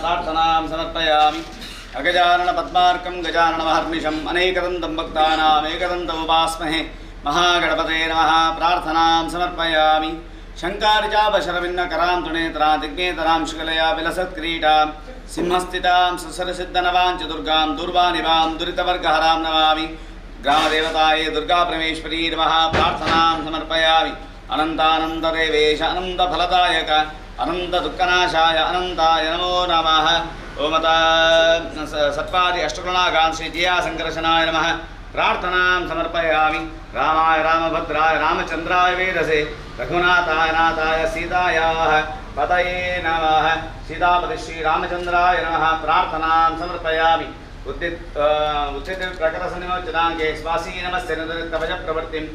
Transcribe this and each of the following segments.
ಪ್ರಾರ್ಥನಾಂ ಸಮರ್ಪಯಾಮಿ. ಅಗಜಾನನ ಪದ್ಮಾರ್ಕಂ ಗಜಾನನ ಮಹರ್ನಿಶಂ ಅನೇಕದಂತಂ ಭಕ್ತಾನಾಂ ಏಕದಂತ ಉಪಾಸ್ಮಹೆ. ಮಹಾಗಣಪತೇ ನಮಃ. ಪ್ರಾರ್ಥನಾಂ ಸಮರ್ಪಯಾಮಿ. ಶಂಕಾರಿಚಾಪಶರವಿನ್ನಕರಾಂ ತೃಣೇತರಾಂ ದಿಗ್ನೇತರಾಂ ಶುಕಲಯಾ ವಿಲಸತ್ಕ್ರೀಟಾಂ ಸಿಂಹಸ್ಥಿತಾಂ ಸುಸರಸಿದ್ಧನವಾಂ ಚ ದುರ್ಗಾಂ ದುರ್ವಾನಿವಾಂ ದುರಿತವರ್ಗಹರಾಂ ನಮಾಮಿ. ಗ್ರಾಮದೇವತಾಯೇ ದುರ್ಗಾಪರಮೇಶ್ವರೀ ನಮಃ. ಪ್ರಾರ್ಥನಾಂ ಸಮರ್ಪಯಾಮಿ. ಅನಂತಾನಂದದೇವೇಶ ಅನಂತಫಲದಾಯಕ ಅನಂತದುಃಖನಾಶಾಯ ಅನಂತಾಯ ನಮೋ ನಮಃ. ಓಮತ ಸತ್ವಾದಿ ಅಷ್ಟಗುಣಾಗಾನ್ ಶ್ರೀ ಜಿಯಾಸಂಕರ್ಷಣಾಯ ನಮಃ. ಪ್ರಾರ್ಥನಾಂ ಸಮರ್ಪಯಾಮಿ. ರಾಮಾಯ ರಾಮಭದ್ರಾಯ ರಾಮಚಂದ್ರಾಯ ವೇದಸೆ ರಘುನಾಥಾಯ ನಾಥಾಯ ಸೀತಾಯಾಃ ಪತಯೇ ನಮಃ. ಸೀತಾಪತಿ ಶ್ರೀರಾಮಚಂದ್ರಾಯ ನಮಃ. ಪ್ರಾರ್ಥನಾಂ ಸಮರ್ಪಯಾಮಿ. ಉದ್ದಿತ್ ಪ್ರಕರಸನಿಮೋಚನಾಂಗೆ ಸ್ವಾಸೀ ನಮಸ್ತೆ ನದರಿತ್ತವಜ ಪ್ರವೃತ್ತಿಂ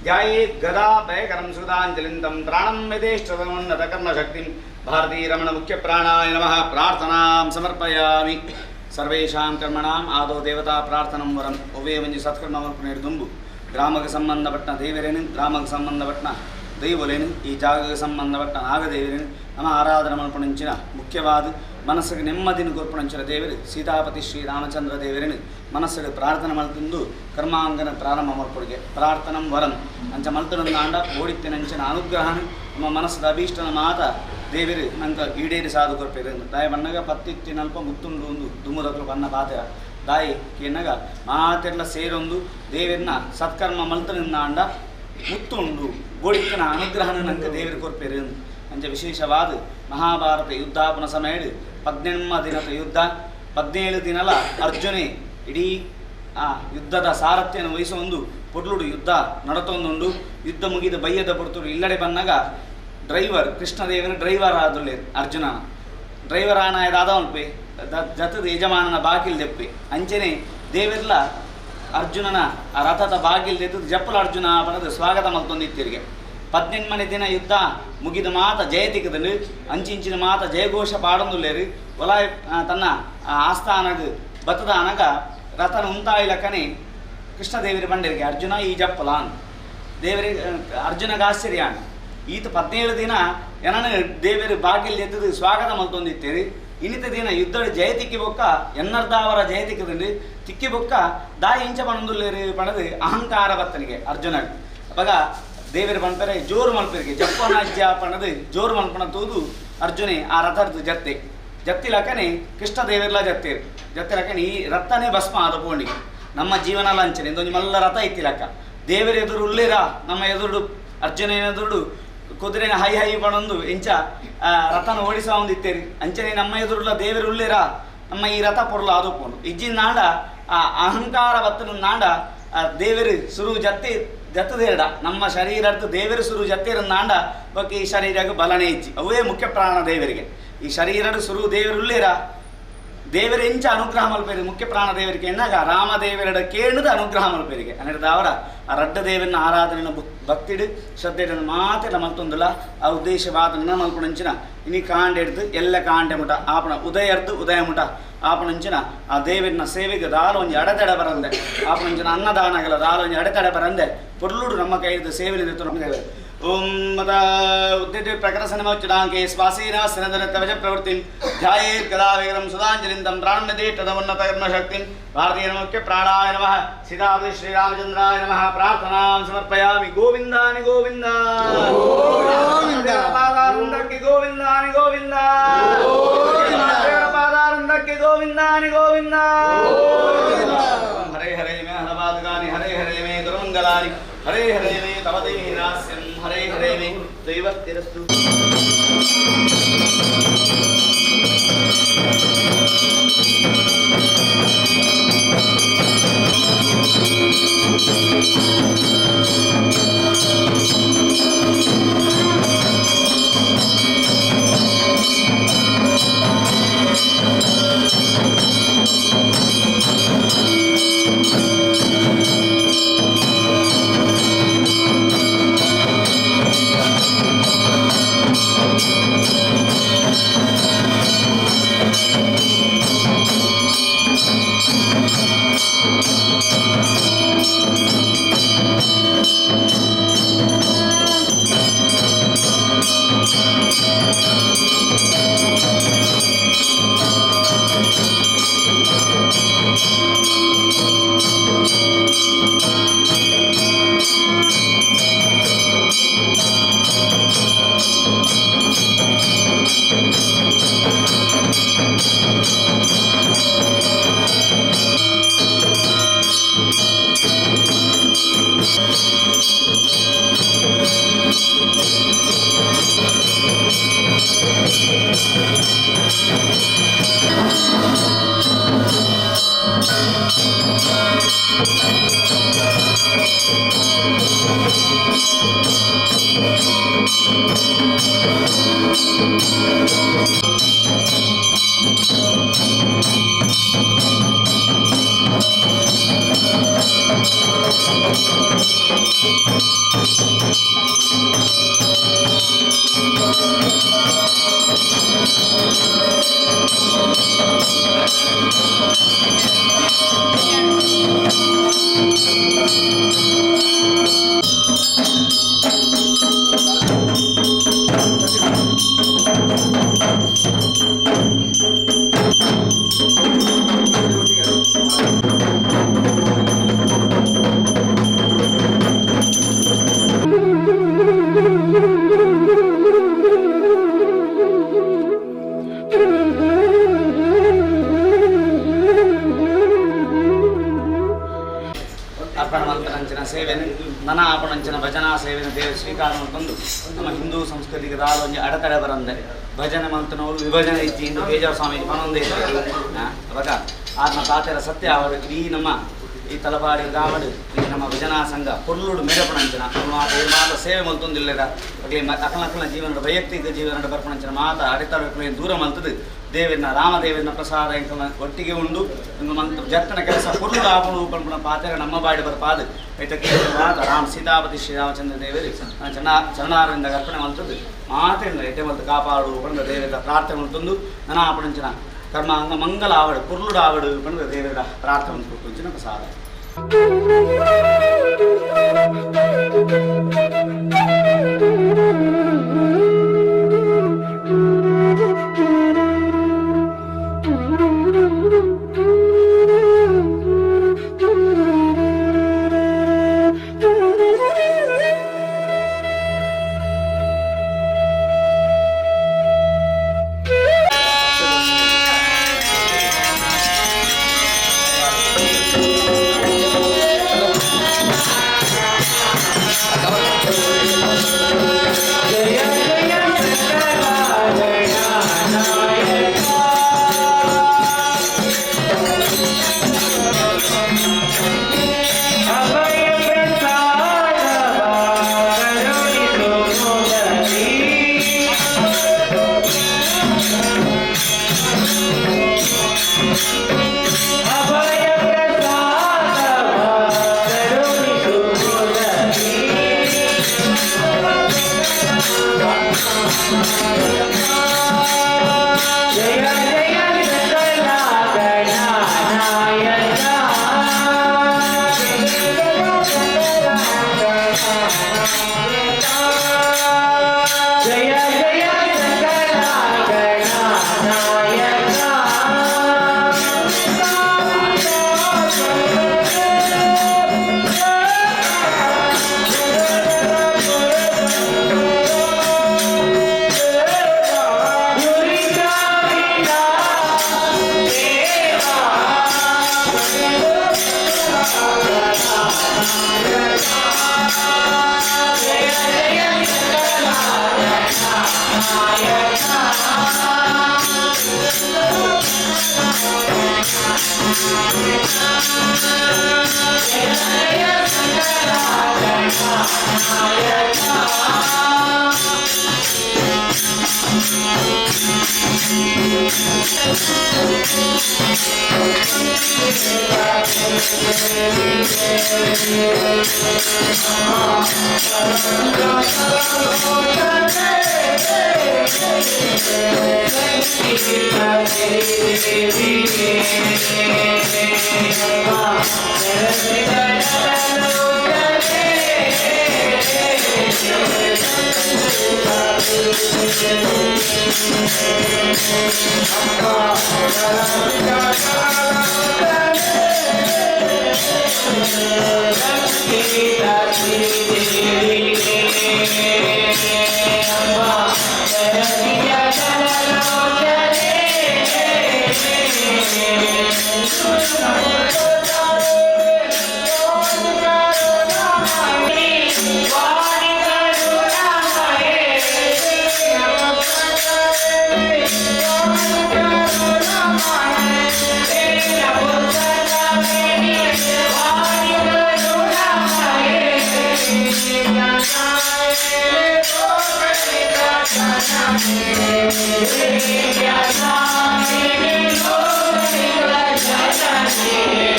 ಧ್ಯಾಯೇತ್ ಗದಾ ಭಯಕರಂ ಸುಧಾಂಜಲಿಂತಂ ತ್ರಾಣಂ ಯಥೇಷ್ಟತಮೋನ್ನತಕರ್ಮಶಕ್ತಿಂ ಭಾರತೀರಮಣ ಮುಖ್ಯಪ್ರಾಣಾಯ ನಮಃ. ಪ್ರಾರ್ಥನಾಂ ಸಮರ್ಪಯಾಮಿ. ಸರ್ವೇಷಾಂ ಕರ್ಮಣಾಂ ಆದೋ ದೇವತಾ ಪ್ರಾರ್ಥನಂ ವರಂ. ಒವ್ವೇ ಒಂಜಿ ಸತ್ಕರ್ಮ ಮಲ್ಪುನೇರ್ದುಂಬು ಗ್ರಾಮಕ್ಕೆ ಸಂಬಂಧಪಟ್ಟ ದೇವರೇನು, ಗ್ರಾಮಕ್ಕೆ ಸಂಬಂಧಪಟ್ಟ ದೈವಲೇನು, ಈ ಜಾಗಕ್ಕೆ ಸಂಬಂಧಪಟ್ಟ ನಾಗದೇವರೇನು ನಮ್ಮ ಆರಾಧನೆ ಮಲ್ಪುನಂಚಿನ ಮುಖ್ಯವಾದ ಮನಸ್ಸಿಗೆ ನೆಮ್ಮದಿನ ಕೊರ್ಪುನಂಚಿನ ದೇವರು ಸೀತಾಪತಿ ಶ್ರೀರಾಮಚಂದ್ರ ದೇವರೇನು ಮನಸ್ಸಿಗೆ ಪ್ರಾರ್ಥನೆ ಮಲ್ತಂದು ಕರ್ಮಾಂಗನ ಪ್ರಾರಂಭ ಮಲ್ಪೊಡಿಗೆ ಪ್ರಾರ್ಥನಂ ವರಂ ಅಂಚ ಮಲ್ತನಂದಾಂಡ ಓಡಿತ್ತಿನಂಚಿನ ಅನುಗ್ರಹನ ನಮ್ಮ ಮನಸ್ಸದ ಅಭೀಷ್ಟನ ಮಾತ ದೇವರು ನಂಗೆ ಈಡೇರಿ ಸಾಧು ಕೊರ್ಪೇರು. ದಾಯ ಬಣ್ಣಗ ಪತ್ತಿತ್ತಿನಲ್ಪ ಮುತ್ತುಂಡು ಒಂದು ದುಮ್ಮುದಕ್ಲು ಬಣ್ಣ ಪಾತೆರ ದಾಯಿ ಕೇನಗ ಮಾತೆಲ್ಲ ಸೇರೊಂದು ದೇವರನ್ನ ಸತ್ಕರ್ಮ ಮಲ್ತನಿಂದಾಂಡ ಮುತ್ತುಂಡು ಗೋಡಿತ್ತಿನ ಅನುಗ್ರಹನ ನಂಗೆ ದೇವರು ಕೊರ್ಪೇರು. ಅಂಚ ವಿಶೇಷವಾದ ಮಹಾಭಾರತ ಯುದ್ಧಾಪನ ಸಮಯ 18 ದಿನದ ಯುದ್ಧ, 17 ದಿನಲ ಅರ್ಜುನೆ ಇಡೀ ಆ ಯುದ್ಧದ ಸಾರಥ್ಯವನ್ನು ವಹಿಸೊಂದು ಪೊಡ್ಲುಡು ಯುದ್ಧ ನಡತೊಂದುಂಡು. ಯುದ್ಧ ಮುಗಿದ ಬಯ್ಯದ ಪೊರ್ತುಡು ಇಲ್ಲಡೆ ಬಂದಾಗ ಡ್ರೈವರ್ ಕೃಷ್ಣದೇವನ ಡ್ರೈವರ್ ಆದುಲ್ಲೇರು ಅರ್ಜುನನ ಡ್ರೈವರ್ ಆನಾಯದಾದ ಉಲ್ಪೆ ಜತದ ಯಜಮಾನನ ಬಾಗಿಲು ದೆಪ್ಪೆ ಅಂಚನೆ ದೇವಿರ್ಲ ಅರ್ಜುನನ ಆ ರಥದ ಬಾಗಿಲು ದೆತ್ತದ ಜಪ್ಪಲ ಅರ್ಜುನ ಬನದು ಸ್ವಾಗತ ಮಲ್ತೊಂದಿತ್ತಿರಿಗೆ. 18 ದಿನ ಯುದ್ಧ ಮುಗಿದ ಮಾತ ಜಯತಿಕ್ಕದನು ಅಂಚಿಂಚಿನ ಮಾತ ಜಯಘೋಷ ಪಾಡೊಂದುಲ್ಲೇರು ಒಲ ತನ್ನ ಆಸ್ಥಾನಗ ಬತ್ತದ ಅನಗ ರಥನ ಉಂತಾಯಿಲಕ್ಕನೆ ಕೃಷ್ಣದೇವರ ಬಂಡರಿಗೆ ಅರ್ಜುನ ಈ ಜಪ್ಪಲಾನ್ ದೇವರಿಗೆ ಅರ್ಜುನಗ ಆಶ್ಚರ್ಯ. ಈತ 17 ದಿನ ಏನನ ದೇವರು ಬಾಗಿಲು ಎದ್ದದು ಸ್ವಾಗತ ಮಲ್ತೊಂದಿತ್ತೇರಿ. ಇನ್ನಿತ ದಿನ ಯುದ್ಧದ ಜಯತಿಕ್ಕಿ ಬೊಕ್ಕ ಎನ್ನರ್ದಾವರ ಜಯತಿಕ್ಕದಲ್ಲಿ ತಿಕ್ಕಿ ಬೊಕ್ಕ ದಾಯಿ ಇಂಚ ಪಣಂದುಲ್ಲೇರು ಪಣದು ಅಹಂಕಾರ ಬತ್ತನಿಗೆ ಅರ್ಜುನ. ಅವಾಗ ದೇವರು ಪಣ್ಪರೆ ಜೋರು ಮಲ್ಪರಿಗೆ ಜಪ್ಪನಾಜ್ಯ ಪಣದು ಜೋರು ಮಲ್ಪಣ ತೂದು ಅರ್ಜುನೆ ಆ ರಥದ್ದು ಜತ್ತೆ ಜತ್ತಿಲಕ್ಕನೆ ಕೃಷ್ಣ ದೇವರ್ಲ ಜತ್ತೇರು ಜತ್ತಿಲಕ್ಕನೆ ಈ ರಥನೇ ಭಸ್ಮ ಆದ ಪೋಂಡಿಗೆ. ನಮ್ಮ ಜೀವನ ಲಾಂಛನ ಇಂದೊಂದು ಮಲ್ಲ ರಥ ಇತ್ತಿಲಕ್ಕ ದೇವರ ಎದುರು ಉಳ್ಳೇರ ನಮ್ಮ ಎದುರುಡು ಅರ್ಜುನ ಎದುರುಡು ಕುದುರೆನ ಹೈ ಹೈ ಪಣೊಂದು ಎಂಚ ರಥನ ಓಡಿಸ ಒಂದಿತ್ತೇರಿ. ಅಂಚನೆ ನಮ್ಮ ಎದುರುಲ್ಲ ದೇವರು ಉಳ್ಳೇರ ನಮ್ಮ ಈ ರಥ ಪೊರ್ಲು ಅದು ಪೋಂಡು ಇಜ್ಜಿನ ನಾಡ ಆ ಅಹಂಕಾರ ಬತ್ತನ ನಾಡ ಆ ದೇವರು ಸುರು ಜತ್ತಿ ಜತ್ತದೇರಡ ನಮ್ಮ ಶರೀರದ ದೇವರು ಸುರು ಜತ್ತೇರ ನಾಂಡ ಬೊಕ್ಕ ಈ ಶರೀರಕ್ಕೆ ಬಲನೇ ಇಜ್ಜಿ ಅವೇ ಮುಖ್ಯ ಪ್ರಾಣ ದೇವರಿಗೆ. ಈ ಶರೀರದ ಸುರು ದೇವರು ಉಳ್ಳೇರ ದೇವರ ಎಂಚ ಅನುಗ್ರಹ ಮಲ್ಪೇರಿ ಮುಖ್ಯ ಪ್ರಾಣ ದೇವರಿಗೆ ಎನ್ನಾಗ ರಾಮದೇವರಡ ಕೇಣದ ಅನುಗ್ರಹ ಮಲ್ಪೇರಿಗೆ ಅನ್ನಿಡ್ದಾವರ ಆ ರಡ್ಡ ದೇವರನ್ನ ಆರಾಧನೆಯ ಭಕ್ತಿಡು ಶ್ರದ್ಧೆಯನ್ನು ಮಾತೆಲ್ಲ ಮಲ್ತೊಂದಿಲ್ಲ. ಆ ಉದ್ದೇಶವಾದ ಮಲ್ಪುಣಂಚಿನ ಇನಿ ಕಾಂಡೆ ಹಿಡ್ದು ಎಲ್ಲ ಕಾಂಡೆ ಮುಟ ಆಪಣ ಉದಯರ್ದು ಉದಯ ಮುಟ ಆಪಣಂಚಿನ ಆ ದೇವರನ್ನ ಸೇವೆಗೆ ದಾಲ ಒಂಜಿ ಅಡೆತಡೆ ಬರಂದೆ ಆಪಣಂಚಿನ ಅನ್ನದಾನಗಳ ದಾಲ ಒಂಜಿ ಅಡೆತಡೆ ಬರಂದೆ ಪೊರ್ಲುಡು ನಮ್ಮ ಕೈದು ಸೇವೆ ನಿಂತು. ಓಂ ಮದ ಉದ್ದಿತ ಪ್ರಕರಸನಮೋಚ್ಚುಡಾಂಕೆ ಸ್ವಾಸೀನ ಸನದರತವಜ ಪ್ರವೃತ್ತಿಂ ಧ್ಯಾಯೇತ್ ಗದಾವೇಗರಂ ಸುಧಾಂಜಲಿಂತಂ ಪ್ರಾಣನಿದೇಷ್ಟದಮುನ್ನತಕರ್ಮಶಕ್ತಿಂ ಭಾರತೀಯ ಮುಖ್ಯ ಪ್ರಾಣಾಯ ನಮಃ. ಸೀತಾಪತಿ ಶ್ರೀರಾಮಚಂದ್ರಾಯ ನಮಃ. ಪ್ರಾರ್ಥನಾಂ ಸಮರ್ಪಯಾಮಿ. ಗೋವಿಂದಾನಿ ಗೋವಿಂದ ಗೋವಿಂದ ಪಾದಾರವಿಂದಕ್ಕೆ ಗೋವಿಂದಾನಿ ಗೋವಿಂದ ಪಾದಾರವಿಂದಕ್ಕೆ ಗೋವಿಂದಾನಿ ಗೋವಿಂದ. ಹರೇ ಹರೇ ಮೇ ಹರಪಾದಕಾನಿ ಹರೇ ಹರೇ ಮೇ ದುರ್ಮಂಗಲಾನಿ ಹರೇ ಹರೇ ಮೇ ತವ ದೇಹಿರಾಸ್ಯಂ ಹರೇ ಹರೇ ಮೇ ದೈವತಿರಸ್ತು. Thank you. ಸೇವೆನ ನನ ಆಪಣಂಚಿನ ಭಜನಾ ಸೇವೆನ ದೇವ ಸ್ವೀಕಾರ ತಂದು ನಮ್ಮ ಹಿಂದೂ ಸಂಸ್ಕೃತಿಗೆ ದಾಲೊಂಜಿ ಅಡೆತಡೆ ಬರಂದೆ ಭಜನೆ ಮಂತನವರು ವಿಭಜನೆ ಇಜ್ಜಿ ಇಂದು ಪೇಜಾವ ಸ್ವಾಮೀಜಿ ಪನೊಂದೇ ಅವಾಗ ಆತ್ಮ ತಾತೆರ ಸತ್ಯ ಅವರು ಈ ನಮ್ಮ ಈ ತಲಪಾಡಿ ಗ್ರಾಮಡು ಈ ನಮ್ಮ ಭಜನಾ ಸಂಘ ಪೊರ್ಲುಡು ಮೇಡಪಣಂಚಿನ ಮಾತ ಮಾತ ಸೇವೆ ಮಲ್ತೊಂದಿಲ್ಲದ ಅಗಲಿ ಅಕಲಕಲ ಜೀವನದ ವೈಯಕ್ತಿಕ ಜೀವನದ ಬರ್ಪಣಂಚಿನ ಮಾತ ಅಡೆತಡೆ ದೂರ ಮಲ್ತದು ದೇವಿನ ರಾಮದೇವಿನ ಪ್ರಸಾದ ಎಂಕಲ್ನ ಒಟ್ಟಿಗೆ ಉಂಡು ಮಂತ್ ಜರ್ತನ ಕೆಲಸ ಪೊರ್ಲುಡು ಆಪುಣು ಪನ್ಪುನ ಪಾತೆರ ನಮ್ಮ ಬಾಡಿ ಬರ್ಪಾದು ಐತಕ್ಕೆ ಮಾತ ರಾಮ ಸೀತಾಪತಿ ಶ್ರೀರಾಮಚಂದ್ರ ದೇವರು ಚರಣಾರವಿಂದ ಅರ್ಪಣೆ ಮಲ್ತದು ಮಾತೆಯಿಂದ ಎಟ್ಟೆ ಮಲ್ತು ಕಾಪಾಡು ಪಂಡ ದೇವಿದ ಪ್ರಾರ್ಥನೆ ಮಲ್ತೊಂದು ನನ ಆಪಣಂಚಿನ ಕರ್ಮ ಅಂಗ ಮಂಗಲ ಆವಡು ಪೊರ್ಲುಡು ಆವಡು ಪಂಡ ದೇವಿದ ಪ್ರಾರ್ಥನೆ ಮಲ್ತು ಪ್ರಸಾದ. Hey!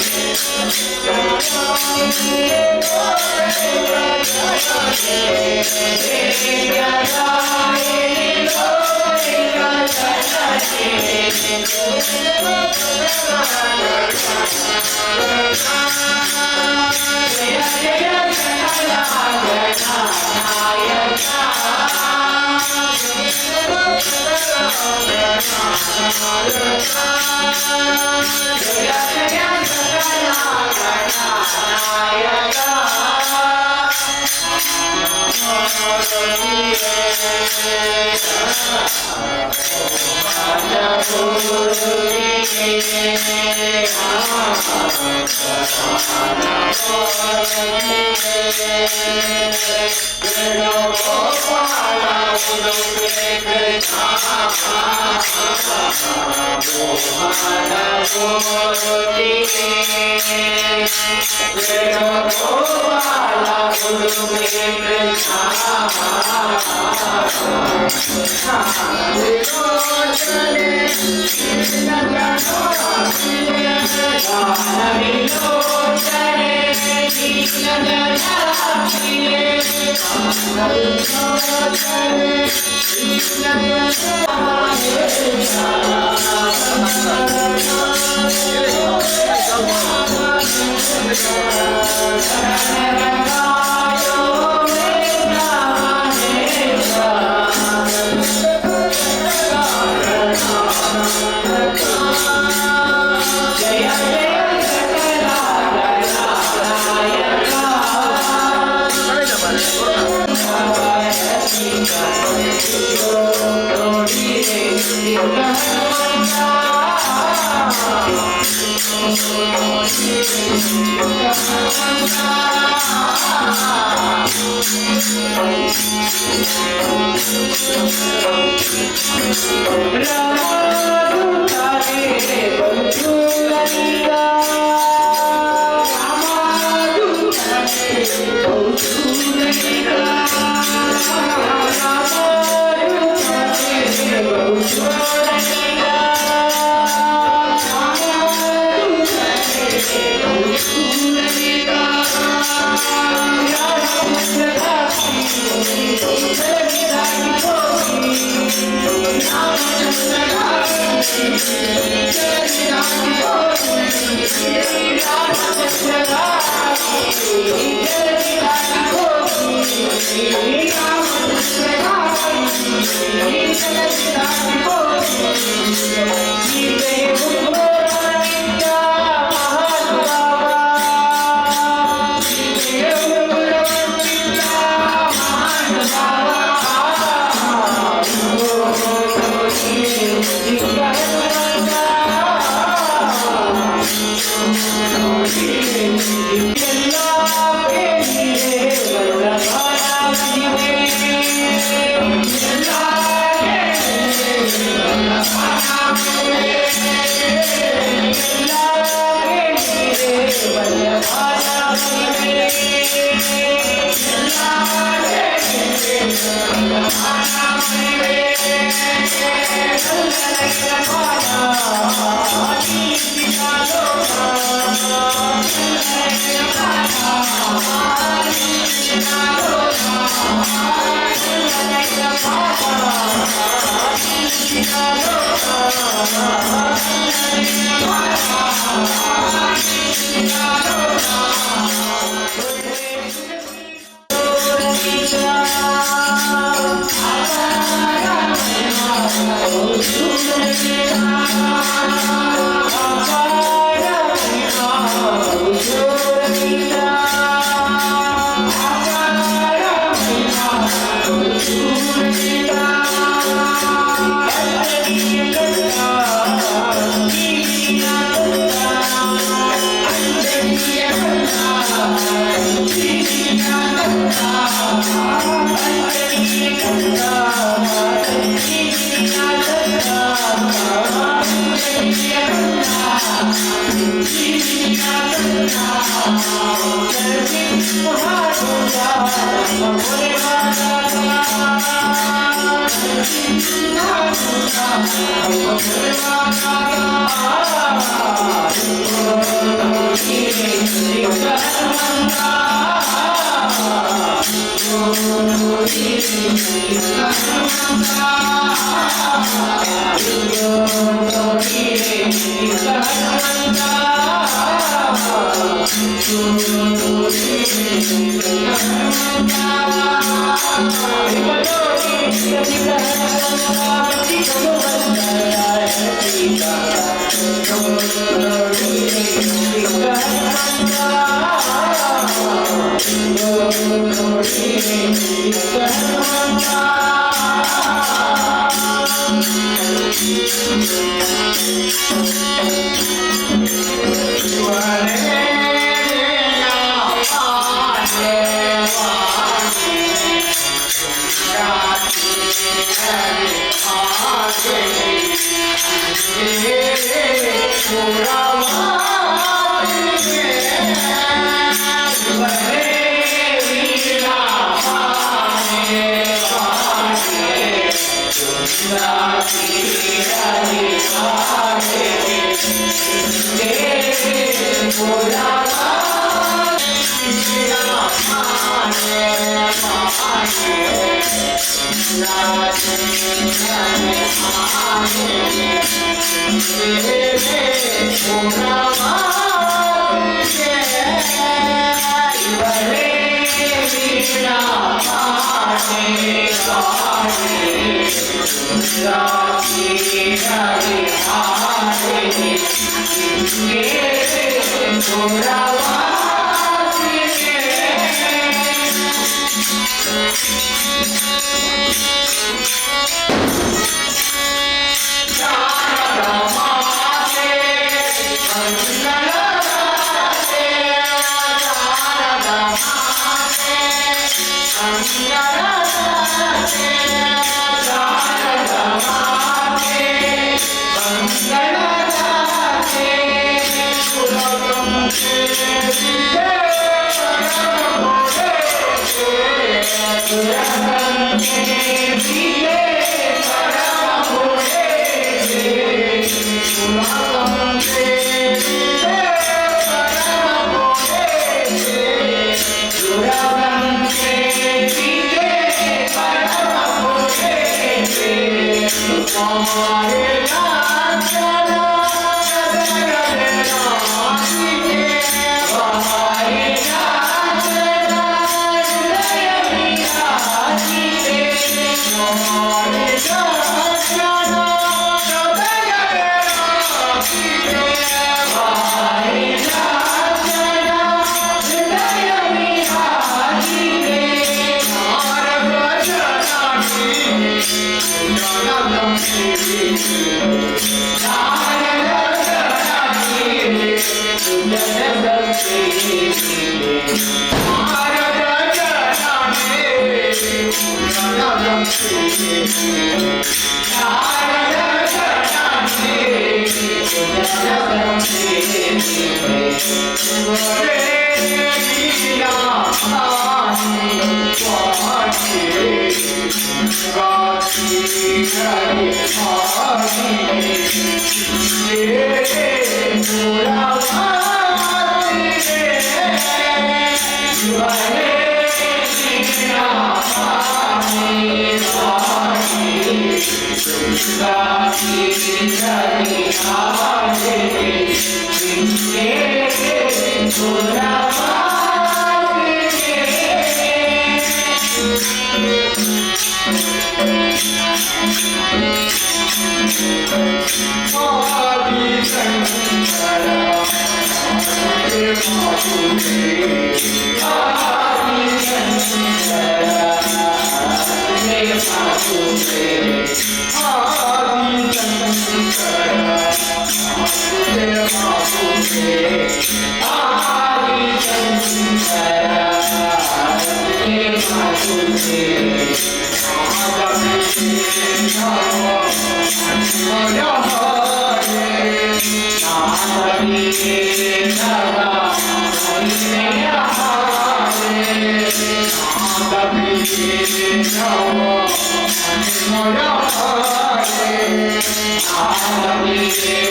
Oh,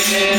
Hare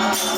Thank you.